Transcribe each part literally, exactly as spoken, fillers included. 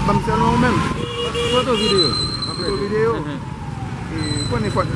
Ban m sèlman ou menm. Foto videyo. Foto videyo. E, konnen fòt.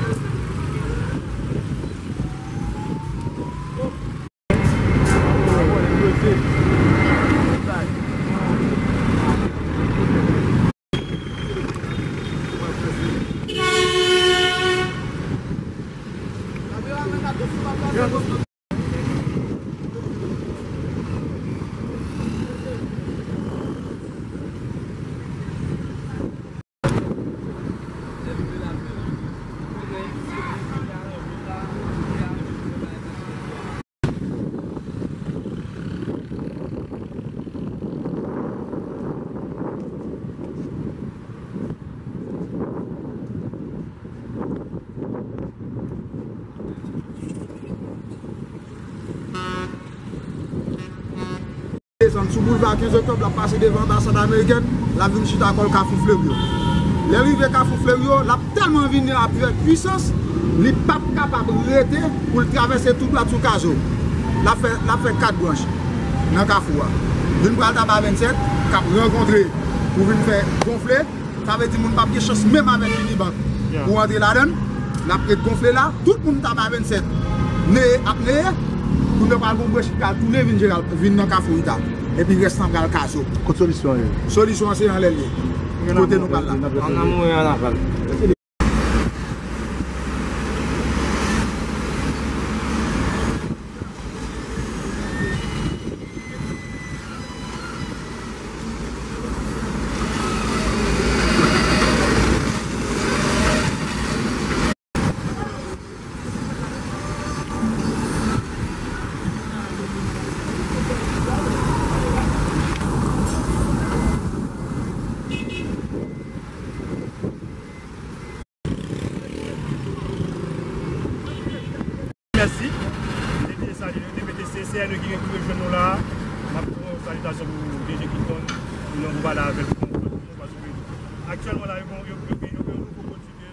Desann sou boulva kenz oktòb, l ap pase devan anbasad amerikèn, l ap vin chita kò l Kafou Fleryo. Lè l rive Kafou Fleryo, l ap tèlman vini avèk pwisans, li p ap kapab rete pou l travèse tou dwat sou Kazo. L ap fè, l ap fè kat branch nan Kafou a. Youn pral Taba vennsèt, k ap rankontre pou vin fè gonfle. Sa vle di moun p ap gen chans menm avèk Unibank pou antre ladan l. L ap ret gonfle la. Tout moun Taba vennsèt neye ap neye. Kounye a pral gon branch ki pral tounen vin Jeral, vin nan Kafou Ita. Epi rès lan pral Kazo. Kot solisyon an ye? Solisyon an se anlè l ye. Kote nou pral la? Ann amou e an aval. Mèsi. Depi salye nou, depi se C N E ki gen pou yo jwenn nou la. M ap fè yon salitasyon pou D G Kiton, pou nou pale avèk nou, paske aktyèlman la, yo gen, yo, yo gen, yo gen yon nouvo pwodui ke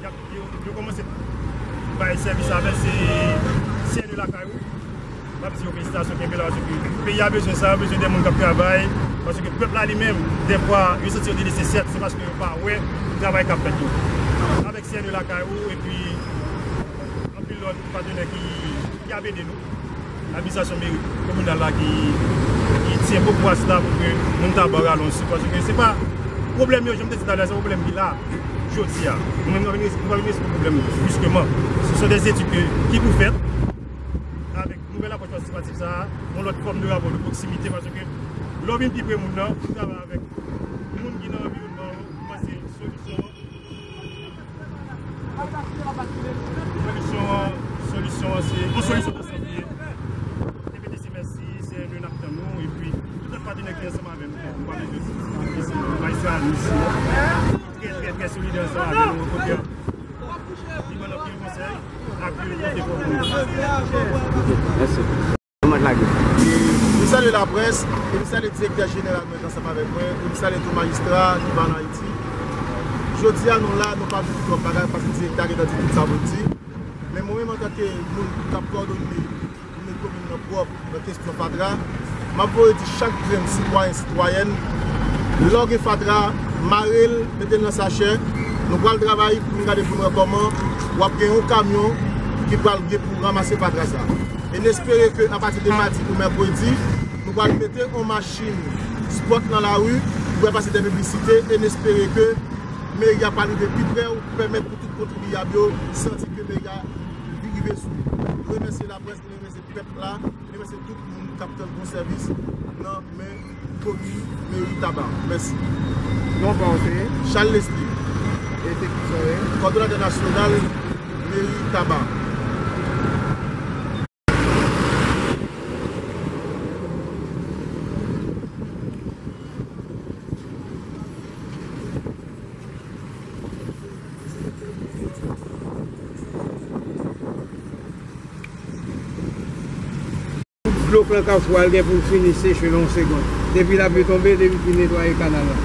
y ap, yo, yo kòmanse bay sèvis avè l, se C N E Lakay ou. M ap di yo felisitasyon, kenbe la, paske peyi a bezwen sa, yo bezwen de moun k ap travay, paske pèp la li menm, dèfwa, yo santi yo delese, sèt, se paske yo pa wè travay k ap fèt yo. Avèk C N E Lakay ou, epi anpil lòt patenè ki, ki ap ede nou. Administrasyon meri kominal la ki, ki tyen bokou a sila pou ke moun Taba ralonj sou, paske se pa pwoblèm yo, jan m te di talè, se pwoblèm ki la jodi a. Nou menm, nou pa vin res-, nou pa vin rezoud pwoblèm yo, jisteman. Se son dè etid ke, ki pou fèt avèk nouvèl apwòch patisipatif sa a, yon lòt fòm de rapò de pwoksimite, paske lè w vin pi pre moun nan, ou travay avèk moun ki nan anviwònman ou, ou panse solisyon an Solisyon an, solisyon an se yon solisyon ansanm li ye. T P T C mèsi, C N E n ap tann nou, epi tout lòt patenè ki ansanm avè nou, nou pa bezwen di, mèsi, Majistra Michel, trè, trè, trè solidè ansanm avè nou, kote a, li ban n anpil konsèy, ak li pote kò pou nou. Mèsi. Kòman lage? E m salye laprès, e m salye direktè jeneral mwen ki ansanm avèk mwen, e m salye tou majistra ki pa ann Ayiti. Jodi a, nou la, nou pa di twòp bagay, paske direktè a gentan di tout sa pou l di. Men mwen menm, antanke moun k ap kowòdone pou met komin nan pwòp nan kesyon fatra, m ap voye di chak grenn sitwayen, sitwayèn, lè w gen fatra, mare l, mete l nan sachè. Nou pral travay pou n gade pou n wè kòman w ap gen yon kamyon ki pral gen pou ranmase fatra sa. E n espere ke apati de madi pou mèkredi, nou pral mete yon machin spòt nan lari, nou pral pase de piblisite, e n espere ke meri a pral rive pi pre pou pèmèt pou tout kontribyab yo santi ke meri a rive sou yo. Nou remèsye laprès, nou remèsye pèp la, nou remèsye tout moun k ap tann bon sèvis nan men komin meri Taba. Mèsi. Non pa w se? Charles Leslie. E se ki sa w ye? Kòdonatè nasyonal meri Taba. Tout dlo k lan Kafou a, l gen pou l fini seche nan yon segonn. Depi lapli tonbe, depi l fin netwaye kanal la.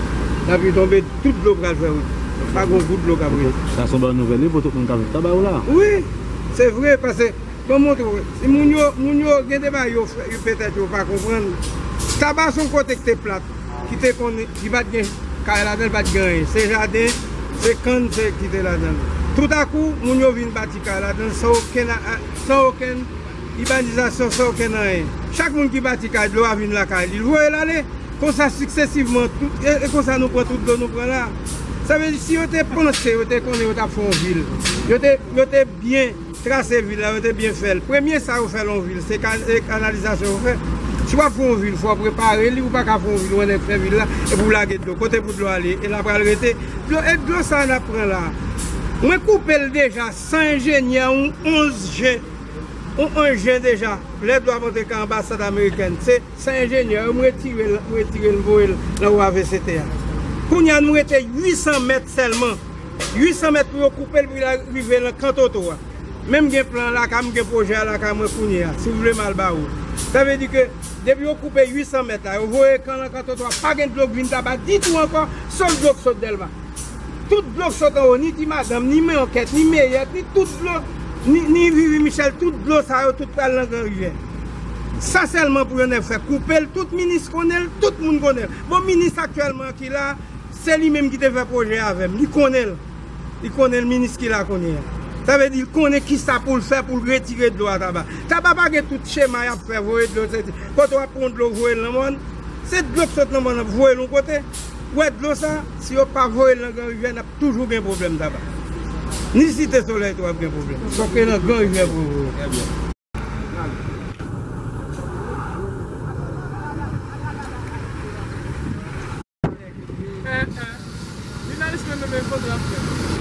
Lapli tonbe, tout dlo pral fè wout. Pa gen yon gout dlo k ap rete. Sa se yon bòn nouvèl, wi, pou tout moun k ap viv Taba yo la. Wi, se vre, paske, ban m montre w, si moun yo, moun yo gen de bagay yo fè, yo petèt yo pa konprann. Taba se yon kote ki te plat. ki te konn, ki pa t gen kay ladan l, pa t gen anyen. Se jaden, se kann, se ki te ladan l. Toutakou, moun yo vin bati kay ladan l san okenn, san okenn ibanizasyon, san okenn anyen. Chak moun ki bati kay, dlo a vin lakay li, l voye l ale. Konsa siksesivman, tout, e, e konsa nou pran tout dlo nou pran la. Sa vle di, si yo te panse, yo te konnen yo t ap fè yon vil, yo te, yo te byen trase vil la, yo te byen fè l. Premye sa yo fè l yon vil, se ka-, e kanalizasyon yo fè. Si w ap fè yon vil, fò w prepare li, ou pa ka fè yon vil, ou annik fè vil la, epi w lage dlo. Kote pou dlo ale? E l ap pral rete. Dlo, e dlo sa n ap pran la. Mwen koupe l deja san enjenyè, yon onz jen, yon onz jen deja. Lè dlo ap antre ka anbasad amerikèn, se san enjenyè, yo, m retire l, m retire l, m voye l nan A V C T a. Kounye a, nou rete uit san mèt sèlman. Uit san mèt pou yo koupe l, pou l rive nan Kantoto a. Men m gen plan lakay, m gen pwojè a lakay mwen kounye a, si w vle m al ba ou. Sa vle di ke depi yo koupe uit san mèt la, yo voye kan nan Kantoto a, pa gen dlo k vin Taba ditou ankò, sòf dlo k sot Dèlma. Tout dlo k sot anwo, ni Ti Madanm, ni Meyòkèt, ni Meyèt, ni tout dlo, ni, ni Vivi Michèl, tout dlo sa yo, tout pral nan Gran Rivyè. Sa sèlman pou yo nèk fè koupe l, tout minis konnen l, tout moun konnen l. Bon, minis aktyèlman ki la, se li menm ki te fè pwojè avè m, li konnen l. Li konnen l, minis ki la kounye a. Sa vle di, li konnen kisa pou l fè pou l retire dlo a Taba. Taba pa gen tout chema y ap fè, voye dlo, se, kote w ap pran dlo, voye l nan mòn. Se dlo k sot nan mòn, ap voye l yon kote. Ou wè dlo sa, si yo pa voye l nan Gran Rivyè, n ap toujou gen pwoblèm Taba. Ni Site Solèy tou ap gen pwoblèm. Fòk e nan Gran Rivyè pou yo voye. Jounalis mwen menm, e foto ap fè.